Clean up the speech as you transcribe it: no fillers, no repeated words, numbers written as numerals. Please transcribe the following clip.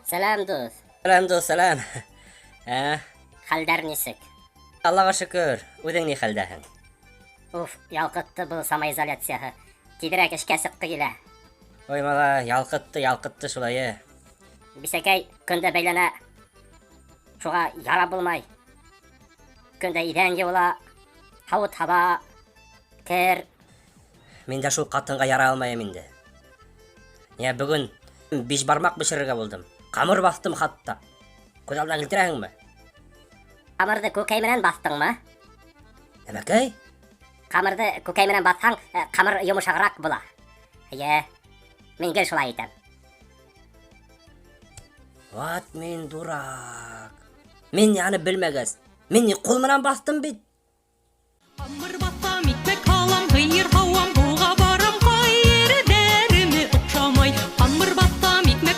Сәләм, дуҫ. Сәләм, дуҫ, сәләм. Ә, Хәлдәр нисек? Аллаға шөкөр, үҙең ни хәлдәһең? Уф, ялҡытты был самоизоляцияһы. Тиҙерәк эшкә сыҡҡы килә. Ой, малай, ялҡытты, ялҡытты шулай. Бисәкәй көндә бәйләнә. Шуға ярап булмай. Көндә иҙән йыуыла, һауыт-һаба, кер. Мин дә шул ҡатынға ярай алмайым инде. Йә, бөгөн бишбармаҡ бешерергә булдым. Ҡамыр баҫтым хатта. Күҙ алдына килтерәһеңме? Ҡамырҙы күкәй менән баҫтыңмы? Нәмәкәй? Ҡамырҙы күкәй менән баҫһаң, ҡамыр йомшағыраҡ була. Йә, мин гел шулай итәм. Вот мин дурак. Мин яны белмәгәс. Мин ни ҡул менән баҫтым бит.